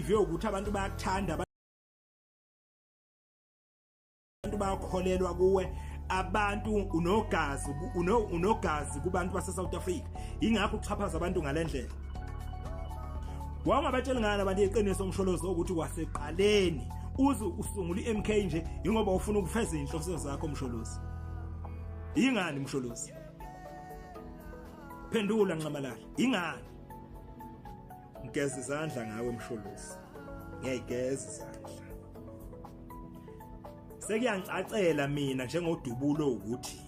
Believe ukuthi abantu bayakuthanda, abantu bayakholelwa kuwe, abantu unogazi, unogazi kubantu base South Africa. Ingakho uxhaphaza abantu ngalendlela. Wawungabatsheli ngani abantu iqiniso, Msholozi, ukuthi waseqaleni uze usungula iMK nje ingoba ufuna ukufeza inhloso zakho, Msholozi? Ingani, Msholozi? Phendula, Nxamalala, ingani? Ngigeza izandla ngawe, Msholozi, ngiyayigeza izandla. Sekuyangicacela mina njengodubulo ukuthi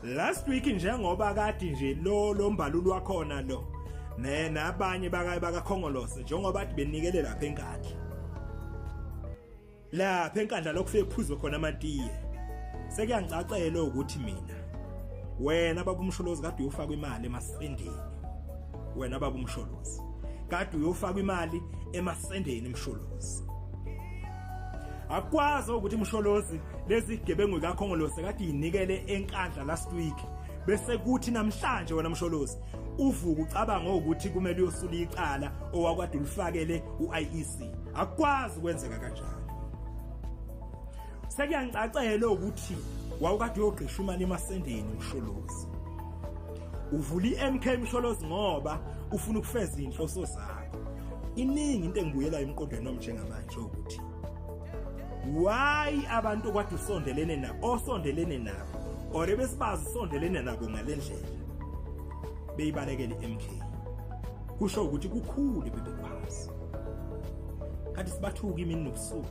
last week, njengoba kade nje lo Mbalulu wakhona lo ne nabanye bakaKhongolose, njengoba kade benikele lapha eNkandla, lapha eNkandla lokufike kuphuzwe khona amatiye, sekuyangicacela ukuthi mina, wena baba uMsholozi, kade uyofaka imali emasendeni. Wena baba uMsholozi, kade uyofaka imali emasendeni, Msholozi. Akwazi ukuthi, Msholozi, lezi gebengu kaKhongolose kade inikele eNkandla last week, bese kuthi namhlanje wena, Msholozi, uvuka ucabanga ukuthi kumele uyosula icala owakade ulifakele uIEC. Akwazi ukwenzeka kanjalo. Sekuyangicacela ukuthi wawukade uyogqisha imali emasendeni, Msholozi. Uvula iMK, Msholozi, ngoba ufuna ukufeza inhloso zakho. Iningi into engibuyela emqondweni wami njengamanje ukuthi why abantu kwade usondelene nabo, osondelene nabo or ebesibazi usondelene nabo ngalendlela, beyibalekela iMK. Kusho ukuthi kukhulu bebekwazi. Kanti sibathuka imini nobusuku,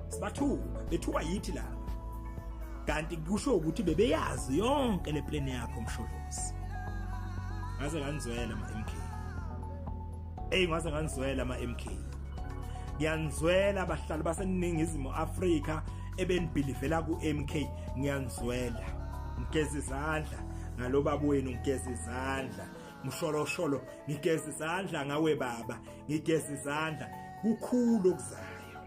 sibathuka, bethuka yithi laba, kanti kusho ukuthi bebeyazi yonke le plan yakho, Msholozi. Ngaze nganizwela ma MK. Ey, ngaze nganizwela ma MK. Ngiyanizwela abahlali baseNingizimu Afrika ebenibhilivela ku MK, ngiyanizwela. Ngigeza izandla ngalobaba wenu, ngigeza izandla, Msholosholo, ngigeza izandla ngawe baba, ngigeza izandla. Kukhulu okuzayo,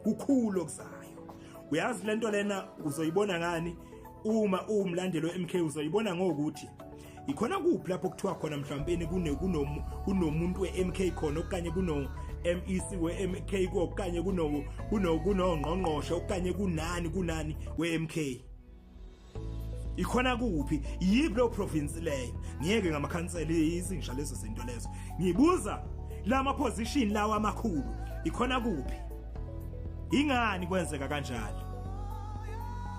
kukhulu okuzayo. Uyazi lento lena uzoyibona ngani uma uwumlandeli weMK? Uzoyibona ngokuthi ikhona kuphi lapho kuthiwa khona mhlawumbe kunomuntu weMK khona, okanye kuno MEC weMK, okanye kunongqongqoshe, okanye kunani weMK. Ikhona kuphi? Yiphi lo province leyo? Ngiyeke ngamakhansela, izinja lezo zinto lezo. Ngibuza lama position lawa amakhulu, ikhona kuphi? Ingani kwenzeka kanjalo?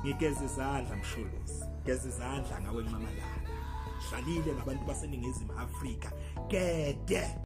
Ngigeza izandla, Msholozi, geza izandla ngawe, Nxamalala. Hlalile ngabantu baseNingizimu Afrika gede.